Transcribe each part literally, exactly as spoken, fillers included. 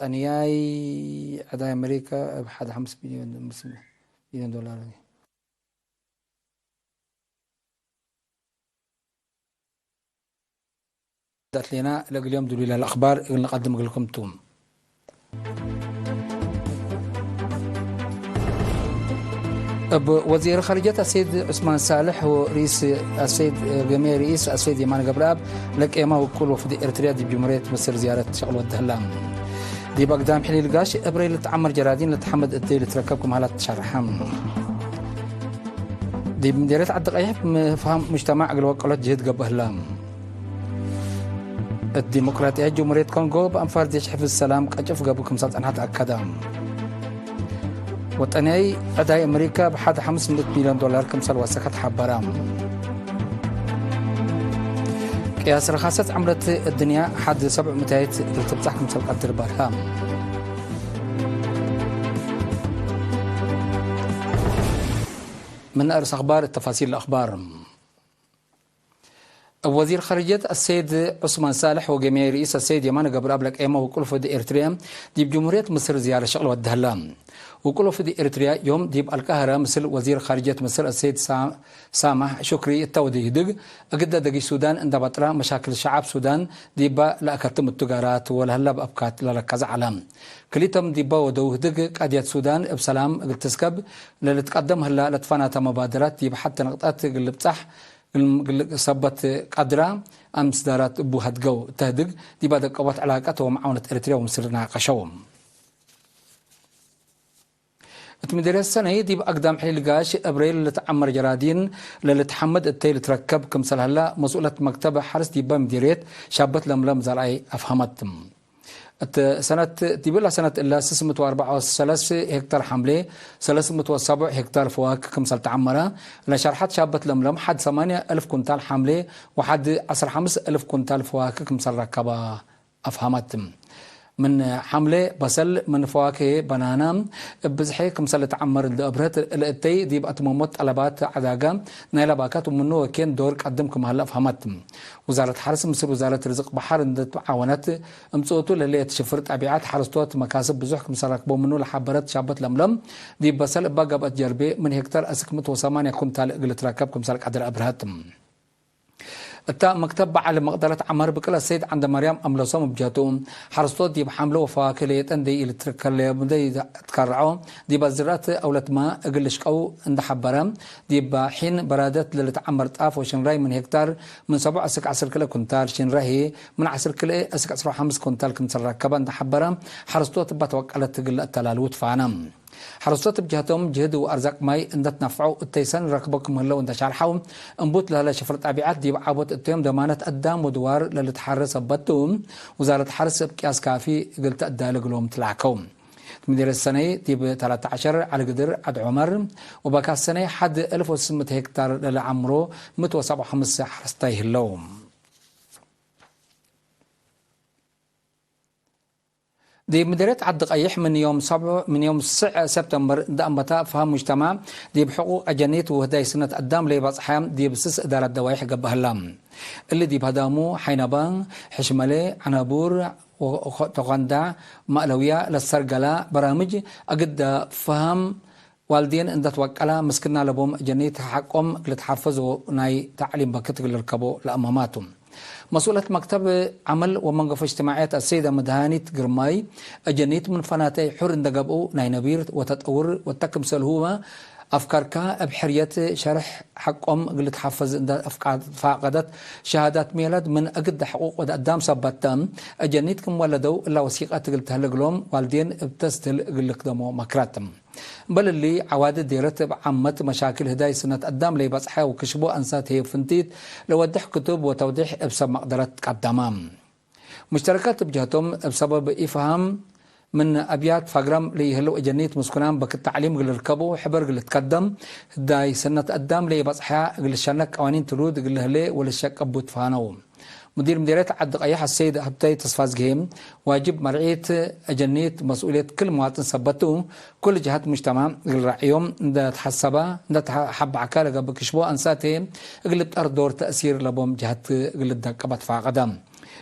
ወጠንያይ ዕዳይ አመሪካ እብ ሐድ ሐምስ ሚልዮን፣ ሚልዮን ዶላር። ዳት ሌና ለእግል ዮም ድሉይ ለአክባር እግል ንቀድም እግልኩም ቱ። እብ ወዚር ኻርጀት አሰይድ ዑስማን ሳልሕ ወርኢስ አሰይድ ገሜ ርኢስ አሰይድ የማነ ገብረአብ ለቄማ ውቁል ወፍድ ኤርትርያ ዲብ ጅምሁርየት ምስር ዝያረት ሸቅል ወደህላ። ዲብ አግዳም ሕሊል ጋሽ እብረይ ልትዓመር ጀራዲን ለተሐመድ እተይ ልትረከብ ክም ሀላት ተሸርሐ። ዲብ ምዴርየት ዐዲ ቀይሕ ምፍሃም ሙጅተማዕ እግል ወቀሎት ጅህድ ገብእ ህለ። እት ዲሞቅራጥያይት ጅምሁርየት ኮንጎ በአንፋር ዴሽ ሕፍዝ ሰላም ቀጭፍ ገብእ ክምሰል ጸንሐት አከደ። ወጠንያይ ዕዳይ አመሪካ ብሐድ ሐምስ ምእት ሚልዮን ዶላር ክምሰል ወሰከት ሐበረ። ቅያስ ረኻሰት ዐምለት እድንያ ሐድ ሰብዕ ምእታይት ልትብጻሕ ክምሰል ቀድር በርሀ። ምን አርስ አኽባር፣ ተፋሲል ለአኽባር። እብ ወዚር ኻርጀት አሰይድ ዑስማን ሳልሕ ወገሜ ርኢስ አሰይድ የማነ ገብረአብ ለቄመ ውቁል ወፍድ ኤርትርያ ዲብ ጅምሁርየት ምስር ዝያረ ሸቅል ወደህለ። ውቁል ወፍድ ኤርትርያ ዮም ዲብ አልቃህረ ምስል ወዚር ኻርጀት ምስር አሰይድ ሳ-፣ ሳማሕ ሹክሪ እተ ወድይ ህድግ፣ እግደ ደጊሽ ሱዳን እንደ በጥራ መሻክል ሸዓብ ሱዳን ዲባ ለአከትም እቱ ጋራት ወለህለ በአብካት ለለከዘ ዐለ። ክሊቶም ዲባ ወደው ህድግ ቃድየት ሱዳን እብ ሰላም እግል ትስከብ ለልትቀደም ህላ ለትፈናተ መባደራት ዲብ ሐቲ ንቅጠት እግል ልብጻሕ እግል ሰበት ቀድራ አምስዳራት እቡ ሀድገው። እተ ህድግ ዲብ አደቀቦት ዕላቀት ወመዓውነት ኤርትርያ ወምስር ናቀሸው። እት ምድርየት ሰነይ ዲብ አግዳም ሕሊል ጋሽ እብሬል ልትዓመር ጀራዲን ለልትሐመድ እተይ ልትረከብ ክምሰል ሀላ መስኡለት መክተብ ሐርስ ዲበ ምድርየት ሻበት ለምለም ዘርአይ አፍሀመት። እት ሰነት፣ ዲብለ ሰነት እለ ስስ ምእት ወአርበዕ ወሰለስ ሄክታር ሐምሌ፣ ሰለስ ምእት ወሰቡዕ ሄክታር ፈዋክህ ክምሰል ተዐመረ ለሸርሐት ሻበት ለምለም፣ ሐድ ሰማንያ እልፍ ኩንታል ሐምሌ ወሐድ ዐስር ሐምስ እልፍ ኩንታል ፈዋክህ ክምሰል ረከበ አፍሀመት። ምን ሐምሌ በሰል፣ ምን ፈዋክህ በናና እብ ብዝሒ ክምሰል ልትዐመር እንዴ አብርህት፣ ለእተይ ዲብ አትመሞት ጠለባት ዐዳገ ናይለ ባካት ወምኑ ወኬን ዶር ቀድም ክም ሀለ አፍሀመት። ውዛረት ሐርስ ምስል ውዛረት ርዝቅ በሐር እንዴ ተዓወነት፣ እምጽኡቱ ለህሌት ሽፍር ጠቢዐት ሐረስቶት መካስብ ብዙሕ ክምሰል ረክቦ ምኑ ለሐበረት ሻበት ለምለም፣ ዲብ በሰል እባ ገብአት ጀርቤ ምን ሄክታር አስክ ምእት ወሰማንያ ኩንታል እግል ልትረከብ ክምሰል ቀድር አብርሀት። እታ መክተብ በዐል መቅደረት ዐመር ብቅለት ሰይድ ዐንደማርያም አምለሶም እብ ጀህቱ፣ ሐረስቶት ዲብ ሐምለ ወፈዋክህ ሌጠ እንዴ ኢልትከለ፣ እንዴ ኢትከረዖ፣ ዲብ አዝራት አውለትመ እግል ልሽቀው እንዴ ሐበረ፣ ዲብ ሒን በራደት ለልትዐመር ጣፍ ወሽንራይ ምን ሄክታር ምን ሰቡዕ አስክ ዐስር ክልኤ ኩንታል፣ ሽንራይ ምን ዐስር ክልኤ አስክ ዐስር ወሐምስ ኩንታል ክምሰል ረከበ እንዴ ሐበረ፣ ሐረስቶት እባ ተወቀለት እግል ለአተላልዉ ትፋነ። ሐረስቶት እብ ጀህቶም ጅህድ ወአርዛቅ ማይ እንዴ ትነፍዐው እተይ ሰኒ ረክቦ ክም ህለው እንዴ ሻርሐው፣ እምቡት ለህለ ሽፍር ጠቢዐት ዲብ ዐቦት እተዮም ደማነት አዳም ወድዋር ለልትሐሬ ሰበት ቱ፣ ውዛረት ሐርስ እብ ቅያስ ካፊ እግል ተአዳሊ እግሎም ትላከው። ምዲር ሰነይ ዲብ ተላተ ዐሸር ዐሊ ግድር ዐድ ዑመር ወበካስ ሰነይ ሐድ እልፍ ወስምንት ሄክታር ለለዐምሮ ምእት ወሰብዓ ወሐምስ ሐረስታይ ህለው። ዲብ ምድርየት ዐዲ ቀይሕ ምን ዮም ሰብዕ፣ ምን ዮም ስዕ ሰብተምበር እንደ አንበታ ፍሃም ሙጅተማዕ ዲብ ሕቁቅ አጀኒት ወህዳይ ስነት አዳም ለይበጽሐ ዲብ ስስ እዳረት ደዋይሕ ገብእ ህላ። እሊ ዲብ ሀዳሙ ሐይነባ፣ ሕሽመሌ፣ ዐናቡር፣ ወ-፣ ተቆንዳዕ፣ ማእለውያ ለሰርገላ በራምጅ አግደ ፍሃም ዋልዴን እንደ ትወቀላ፣ ምስክና ለቦም እጀኒት ሐቆም ልትሐፈዝ ወናይ ተዕሊም በክት እግል ልርከቦ ለአመማቱ። መስኡለት መክተብ ዐመል ወመንገፎ እጅትማዕየት አሰይደ መድሃኒት ግርማይ፣ እጀኒት ምን ፈናተይ ሑር እንደ ገብኡ፣ ናይ ነቢር ወተጠውር ወተክምሰልሁመ አፍካርካ እብ ሕርየት ሸርሕ ሐቆም እግል ልትሐፈዝ እንደ አፍቃ-፣ ፋቀደት፣ ሸሃዳት ሜላድ ምን አግደ ሕቁቅ ወደ አዳም ሰበተ፣ እጀኒት ክም ወለደው እላ ወሲቀት እግል ተህለ እግሎም ዋልዴን እብ ተስትል እግል ልክደሞ መክራት። እምበል እሊ፣ ዐዋዲ ዴረት እብ ዓመት መሻክል ህዳይ ስነት አዳም ለይበጽሐ ወክሽቦ አንሳት ህዬ ፍንቲት ለወድሕ ክቱብ ወተውዲሕ እብ ሰብ መቅደረት ቀደመ። ሙሽተረካት እብ ጀህቶም፣ እብ ሰበብ ኢፍሃም ምን አብያት ፋግራም ለይህለው እጀኒት ምስኩናም በክት ተዕሊም እግል ልርከቡ፣ ሕበር እግል ልትከደም፣ ህዳይ ስነት አዳም ለይበጽሐ እግል ልሸነክ ቀዋኒን ትሉድ እግል ልህሌ ወልሸቀቡ ትፋነው። ሙዲር ምዴርየት ዐዲ ቀይሕ አሰይድ ሀብተይ ተስፋዝግሄ፣ ዋጅብ መርዒት እጀኒት መስኡልየት ክል መዋጥን ሰበት ቱ፣ ኩል ጀሃት ሙጅተማዕ እግል ረዕዮም እንደ ተሐሰበ፣ እንደ ተሐበዐከ ለገብእ ክሽቦ አንሳት ህዬ እግል ልብጠር ዶር ተእሲር ለቦም ጀሃት እግል ልደቀብ አትፋቀደ።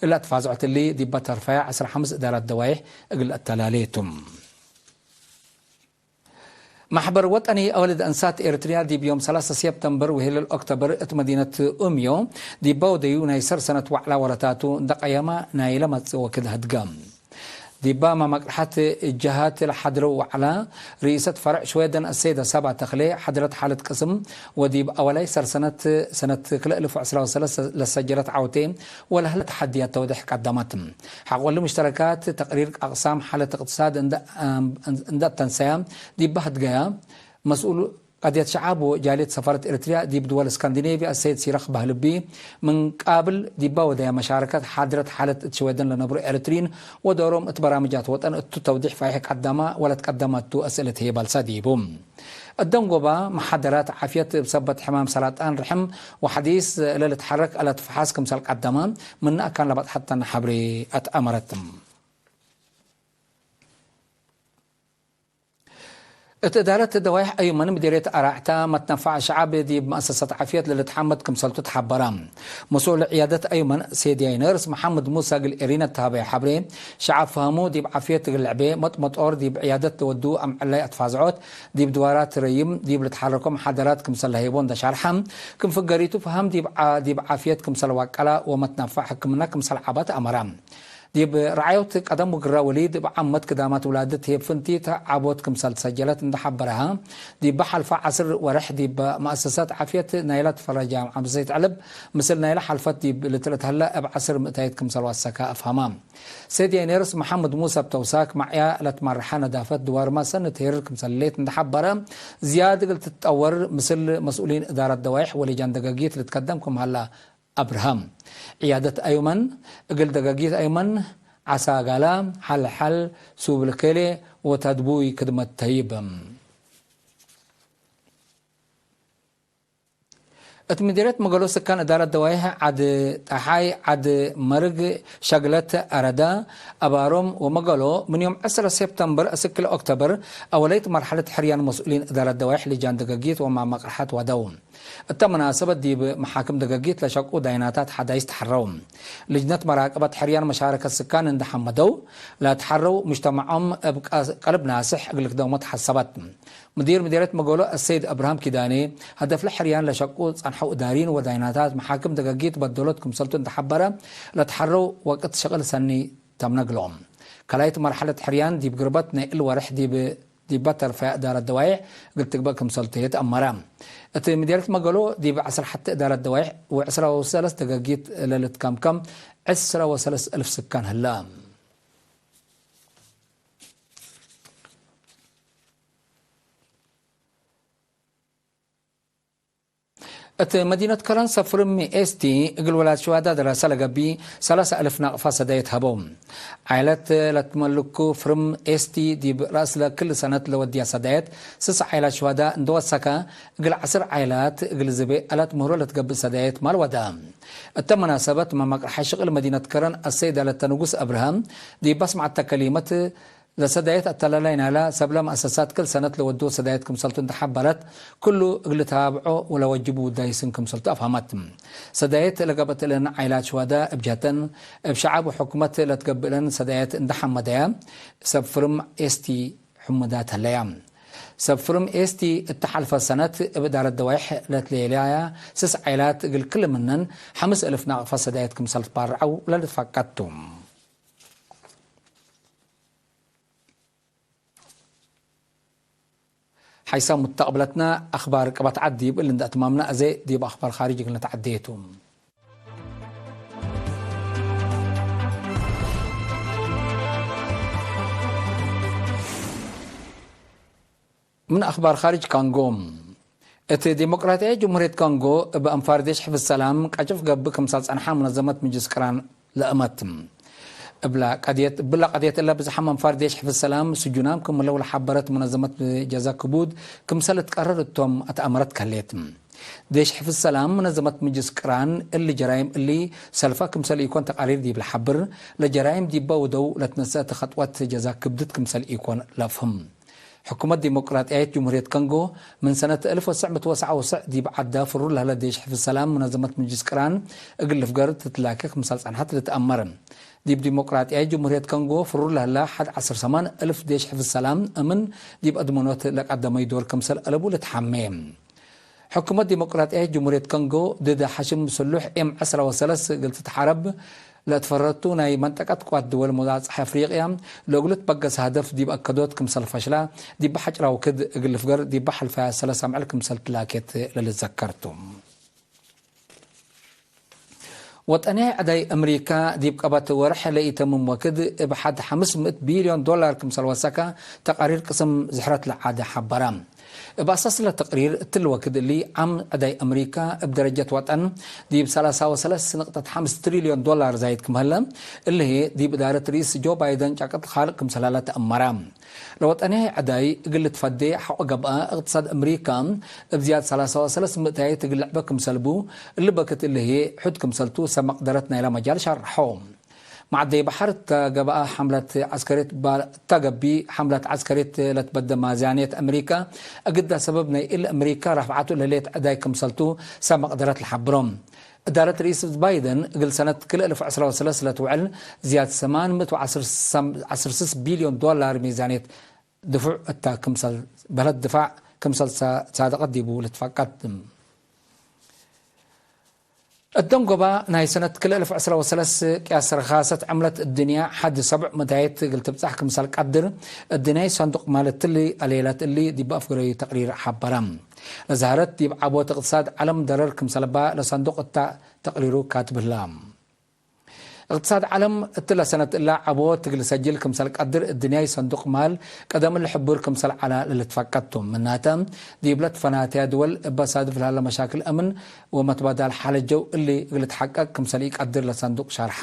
እለ አትፋዝዖት እሊ ዲበ ተርፈያ ዕስራ ሐምስ እዳራት ደዋይሕ እግል አተላሌ ቱ። መሕበር ወጠኒ አወልድ አንሳት ኤርትርያ ዲብ ዮም ሰላሰ ሴፕተምበር ወሄለል ኦክቶበር እት መዲነት ኡምዮ ዲባ ወደዩ ናይ ሰር ሰነት ወዕላ ወረታቱ እንደ ቀየማ ናይለ መጽእ ወክድ ህድገ። ዲባ መመቅርሐት ጀሃት ለሐድረው ወዕላ፣ ርኢሰት ፈርዕ ሽዌደን አሰይደ ሳባ ተክሌ፣ ሐድረት ሓለት ቅስም ወዲብ አወላይ ሰር ሰነት ሰነት ክልኤ እልፍ ወዕስራ ወሰለስ ለሰጀለት ዐውቴ ወለህለ ተሐድያት ተውዴሕ ቀደመት። ሐቆ እሊ ሙሽተረካት ተቅሪር አቅሳም ሓለት እቅትሳድ እንደ፣ እንደ አተንሰያ ዲባ ህድገያ፣ መስኡል ቀድየት ሸዓብ ወጃልየት ሰፋረት ኤረትርያ ዲብ ድወል እስካንዲኔቭያ አሰይድ ሲራክ ባህልቢ፣ ምን ቃብል ዲባ ወደያ መሻረከት ሓድረት ሓለት እት ሽወደን ለነብሩ ኤረትርይን ወዶሮም እት በራምጃት ወጠን እቱ ተውዲሕ ፋይሕ ቀደማ ወለትቀደመ እቱ አስእለት ህዬ ባልሳ ዲቡ። እት ደንጎባ መሓደራት ዓፍየት እብ ሰበት ሕማም ሰራጣን ርሕም ወሐዲስ ለልትሐረክ አለት ፈሓስ ክምሰል ቀደመ፣ ምነ አካን ለበጽሐት ተነ ሐብሬ አትአመረት። እት እዳረት ደዋይሕ አዩመን ምዲርየት አራዕታ መትነፋዕ ሸዓብ ዲብ መአሰሰት ዓፍየት ለልትሓመድ ክምሰልቱ ተሐበረ። መስኡል ዕያደት አዩመን ሴድያይ ነርስ መሐመድ ሙሳ እግል ኤሪነ ተሀበየ ሐብሬ፣ ሸዓብ ፈሀሙ ዲብ ዓፍየት እግል ልዕቤ መጥመጦር ዲብ ዕያደት ለወዱ አምዕላይ አትፋዝዖት ዲብ ድዋራት ረይም ዲብ ልትሐረኮ መሓደራት ክምሰል ለሀይቦ እንደ ሻርሐ፣ ክም ፍገሪቱ ፈሀም ዲብ ዓ-፣ ዲብ ዓፍየት ክምሰል ዋቀላ ወመትነፋዕ ሕክምና ክምሰል ዐባ ተአመረ። ዲብ ረዓዮት ቀደም ወግራ ወሊድ እብ ዓመት ክዳማት ውላደት ህዬ ፍንቲት ዐቦት ክምሰል ትሰጀለት እንደ ሐበረሃ፣ ዲብ ሐልፈ ዐስር ወርሕ ዲብ መአሰሰት ዓፍየት ናይላ ትፈረጃ ዓምሰይት ዕልብ ምስል ናይላ ሐልፈት ዲብ ልትለት ሀለ እብ ዐስር ምእታይት ክምሰል ወሰካ አፍሀማ። ሴድያይ ነርስ መሐመድ ሙሳ እብ ተውሳክ መዕያ ለትመረሐ ነዳፈት ድዋርመ ሰኒ ትሄርር ክምሰል ህሌት እንደ ሐበረ፣ ዝያድ እግል ትትጠወር ምስል መስኡሊን እዳረት ደዋይሕ ወሊጃን ደገጊት ልትከደም ክም ሀላ አብርሃም። ዕያደት አዩመን እግል ደገጊት አዩመን፣ ዐሳጋላ፣ ሐልሐል፣ ሱብልኬሌ ወተድቡይ ክድመት ተይብ። እት ምዲርየት መገሎ ስካን እዳረት ደዋይሕ ዐድ ጠሓይ፣ ዐድ መርግ፣ ሸግለት፣ አረዳ፣ አባሮም ወመገሎ ምን ዮም ዕስረ ሴፕተምበር እስክ ለኦክቶበር አወለይት መርሐለት ሕርያን መስኡሊን እዳረት ደዋይሕ ልጃን ደገጊት ወማመቅርሐት ወደው። እተ መናሰበት ዲብ መሓክም ደገጊት ለሸቁ ዳይናታት ሐዳይስ ተሐረው። ልጅነት መራቀበት ሕርያን መሻረከት ስካን እንደ ሐመደው፣ ለተሐረው ሙጅተመዖም እብ ቀ-፣ ቀልብ ናስሕ እግል ክደውመት ሐሰበት። ሙዲር ምዲርየት መገሎ አሰይድ አብርሃም ኪዳኔ፣ ሀደፍለ ሕርያን ለሸቁ ጸንሐው እዳሪን ወዳይናታት መሓክም ደገጊት በደሎት ክምሰልቱ እንደ ሐበረ፣ ለተሐረው ወቅት ሽቅል ሰኒ ተምነ እግሎም። ከላይት መርሐለት ሕርያን ዲብ ግርበት ናይ እል ወርሕ ዲብ፣ ዲበ ተርፈያ እዳረት ደዋይሕ እግል ትግበእ ክምሰልቱ ህዬ ተአመረ። እት ምዲርየት መገሎ ዲብ ዐስር ሐቲ እዳረት ደዋይሕ ወዕስራ ወሰለስ ደገጊት ለልትከምከም ዕስራ ወሰለስ እልፍ ስካን ህለ። እት መዲነት ከረን ሰብ ፍርም ኤስቲ እግል ወላድ ሽዋዳ ደረሰ ለገብእ ሰላሳ እልፍ ናቅፋ ሰዳየት ሀበው። ዓይለት ለትመልኩ ፍርም ኤስቲ ዲብ ረአስለ ክል ሰነት ለወድያ ሰዳየት ስስ ዓይላት ሽዋዳ እንደ ወሰከ፣ እግል ዐስር ዓይላት እግል ዝቤ አላት ምህሮ ለትገብእ ሰዳየት ማል ወዳ። እተ መናሰበት መመቅርሐ ሽቅል መዲነት ከረን አሰይድ አለተ ንጉስ አብርሃም ዲብ በስምዐተ ከሊመት፣ ለሰዳየት አተላላይ ናላ ሰብለ መአሰሳት ክል ሰነት ለወድዎ ሰዳየት ክምሰልቱ እንደ ሐበረት፣ ክሉ እግል ልታብዖ ወለወጅቡ ውዳይ ስን ክምሰልቱ አፍሀመት። ሰዳየት ለገብአት እለን ዓይላት ሽዋዳ እብ ጀህተን፣ እብ ሸዐብ ወሕኩመት ለትገብእ እለን ሰዳየት እንደ ሐመደያ፣ ሰብ ፍርም ኤስቲ ሕሙዳት ህለያ። ሰብ ፍርም ኤስቲ እተ ሐልፈ ሰነት እብ እዳረት ደዋይሕ ለትሌለያ ስስ ዓይላት እግል ክል ምነን ሐምስ እልፍ ናቅፋ ሰዳየት ክምሰል ትባርዐው ለልትፈቀድ ቱ። ሓይሳም ሙተቅብለትነ አክባር ቅበት ዐድ ዲብ እል እንደ አትማምነ፣ አዜ ዲብ አክባር ካርጅ እግል ነትዐዴ ቱ። ምን አክባር ካርጅ ካንጎ። እት ዲሞቅራትያይት ጅምሁርየት ካንጎ እብ አንፋር ዴሽ ሕፍዝ ሰላም ቀጭፍ ገብእ ክምሰል ጸንሐ ሙነዘመት ምጅልስ ቅራን ለአመት። እብለ ቀድየት፣ እብለ ቀድየት እለ ብዝሓም አንፋር ዴሽ ሕፍዝ ሰላም ስጁናም ክም ህለው ለሐበረት ሙነዘመት ጀዛ ክቡድ ክምሰል ልትቀረር እቶም አትአመረት ከሌት። ዴሽ ሕፍዝ ሰላም ሙነዘመት ምጅልስ ቅራን እሊ ጀራይም እሊ ሰልፈ ክምሰል ኢኮን ተቃሪር ዲብ ለሐብር፣ ለጀራይም ዲበ ወደው ለትነሰአት ኸጥወት ጀዛ ክብድት ክምሰል ኢኮን ለፍህም። ሕኩመት ዲሞቅራጥያይት ጅምሁርየት ከንጎ፣ ምን ሰነት እልፍ ወትሰዕ ምእት ወትስዐ ወትስዐን ዲብ ዐዳ ፍሩር ለህለ ዴሽ ሕፍዝ ሰላም ሙነዘመት ምጅልስ ቅራን እግል ልፍገር ትትላኬ ክምሰል ጸንሐት ልትአመር። ዲብ ዲሞቅራጥያይት ጅምሁርየት ከንጎ ፍሩር ለህለ ሐድ ዐስር ሰማን እልፍ ዴሽ ሕፍዝ ሰላም እምን ዲብ አድመኖት ለቀደመዩ ዶር ክምሰል አለቡ ልትሐሜ። ሕኩመት ዲሞቅራጥያይት ጅምሁርየት ከንጎ፣ ድድ ሐሽም ስሉሕ ኤም ዐስረ ወሰለስ እግል ትትሓረብ ለትፈረቱ ናይ መንጠቀት ቅዋት ድወል መባጽሕ አፍሪቅያ፣ ለእግሉ ትበገስ ሀደፍ ዲብ አከዶት ክምሰል ፈሽላ፣ ዲብ ሐጭራ ወክድ እግል ልፍገር ዲብ ሐልፈያ ሰለስ አምዕል ክምሰል ትላኬት ለልትዘከር ቱ። ወጠንያይ ዐዳይ አምሪካ ዲብ ቀበት ወርሕ ለኢተምም ወክድ እብ ሐድ ሐምስ ምእት ቢልዮን ዶላር ክምሰል ወሰከ ተቃሪር ቅስም ዝሕረት ለዓደ ሐበረ። እብ አሳስ ለተቅሪር፣ እትሊ ወክድ እሊ ዓም ዐዳይ አምሪካ እብ ደረጀት ወጠን ዲብ ሰላሳ ወሰለስ ንቅጠት ሐምስ ትሪልዮን ዶላር ዛይድ ክም ሀለ፣ እሊ ህዬ ዲብ እዳረት ርኢስ ጆ ባይደን ጫቅጥ ካልቅ ክምሰል ሀለ ተአመረ። ለወጠንያይ ዐዳይ እግል ልትፈዴ ሐቆ ገብአ፣ እቅትሳድ አምሪካ እብ ዝያድ ሰላሳ ወሰለስ ምእታይት እግል ልዕበ ክምሰል ቡ፣ እሊ በክት እሊ ህዬ ሑድ ክምሰል ቱ ሰብ መቅደረት ናይለ መጃል ሸርሐው። መዐደይ በሐር እተ ገብአ ሐምለት ዐስከሪት ባ-፣ እተ ገቢ ሐምለት ዐስከሪት ለትበደ ማዝያንየት አምሪካ፣ እግዳ ሰበብ ናይ እሊ አምሪካ ረፍዓቱ ለህሌት ዐዳይ ክምሰል ቱ ሰብ መቅደረት ለሐብሮ። እዳረት ርኢስ ባይደን እግል ሰነት ክልኤ እልፍ ዐስረ ወሰለስ ለትውዕል ዝያድ ሰማን ምእት ወዐስር ቢልዮን ዶላር ሚዛንየት ድፉዕ እተ ክምሰል በህለት ድፋዕ ክምሰል ሳ-፣ ሳደቀት ዲቡ ልትፈቀድ። እት ደንጎባ ናይ ሰነት ክልኤ እልፍ ዐስረ ወሰለስ ቅያስ ረኻሰት ዕምለት እድንያ ሐድ ሰቡዕ ምእታይት እግል ትብጻሕ ክምሰል ቀድር እድንያይ ሰንዱቅ ማል እትሊ አሌለት እሊ ዲብ አፍገረዩ ተቅሪር ሐበረ። ለዛህረት ዲብ ዐቦት እቅትሳድ ዐለም ደረር ክምሰልባ ለሰንዱቅ እተ ተቅሪሩ ካትብ ህላ። እቅትሳድ ዐለም እትለ ሰነት እላ ዐቦት እግል ሰጅል ክምሰል ቀድር እድንያይ ሰንዱቅ ማል ቀደም እሊ ሕቡር ክምሰል ዐላ ለልትፈቀድ ቱ። ምናተ፣ ዲብለ ትፈናተያ ድወል እበ ሳድፍ ለሀለ መሻክል አምን ወመትባዳል ሐለጀው እሊ እግል ልትሐቀቅ ክምሰል ኢቀድር ለሰንዱቅ ሻርሐ።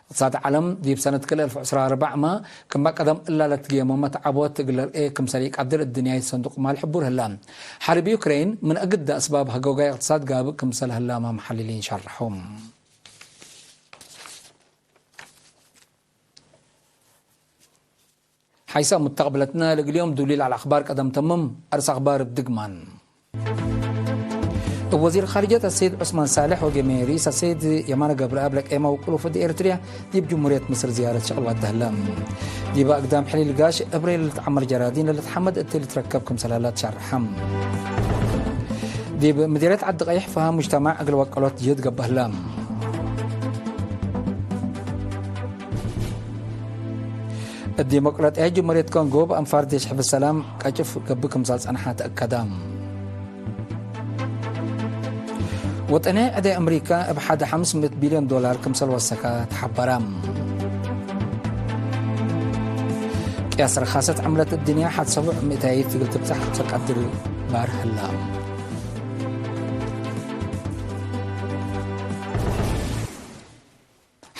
እቅትሳድ ዐለም ዲብ ሰነት ክልኤ እልፍ ዐስራ ወአርበዕ መ ክመ ቀደም እላ ለትጌመመት ዐቦት እግል ለርኤ ክምሰል ኢቀድር እድንያይ ሰንዱቅ ማል ሕቡር ህለ። ሐርብ ዩክሬን ምን አግደ አስባብ ሀጎጋይ እቅትሳድ ጋብእ ክምሰል ህላመ መሐልሊን ሸርሐው። ሐይሰ ሙተቅብለትነ ለእግልዮም ዱሊል ዐለ አክባር ቀደም ተምም። አርስ አክባር እብ ድግማን። እብ ወዚር ካርጀት አሰይድ ዑስማን ሳልሕ ወጌሜ ርኢስ አሰይድ የማነ ገብረአብ ለቄመ ውቁል ወፍድ ኤርትርያ ዲብ ጅምሁርየት ምስር ዝያረት ሸቅል ዋደ ህለ። ዲበ አግዳም ሕሊል ጋሽ እብሬ ለልትዐመር ጀራዲን ለልትሐመድ እት ልትረከብ ክምሰል ሀለ ተሸርሐ። ዲብ ምዲርየት ዐዲ ቀይሕ ፈሃም ሙጅተማዕ እግል ወቀሎት ጅህድ ገብአ ህለ። እት ዲሞቅራጥያይት ጅምሁርየት ኮንጎ እብ አንፋር ዴሽ ሕፍዝ ሰላም ቀጭፍ ገብእ ክምሰል ጸንሐ ተአከደ። ወጠንያይ ዐዳይ አምሪካ እብ ሐድ ሐምስ ምእት ቢልዮን ዶላር ክምሰል ወሰከ ተሐበረ። ቅያስ ረኻሰት ዕምለት እድንያ ሐድ ሰቡዕ ምእታይት እግል ትብጸሕ ክምሰል ቀድር ባር ህላ።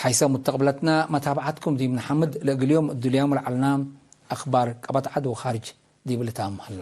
ሐይሰ ሙተቅብለትነ መታብዓትኩም ዲብ ነሐምድ፣ ለእግል ዮም እዱልያም ለዐልና አክባር ቀበት ዐድ ወካርጅ ዲብ ልታም ሀላ።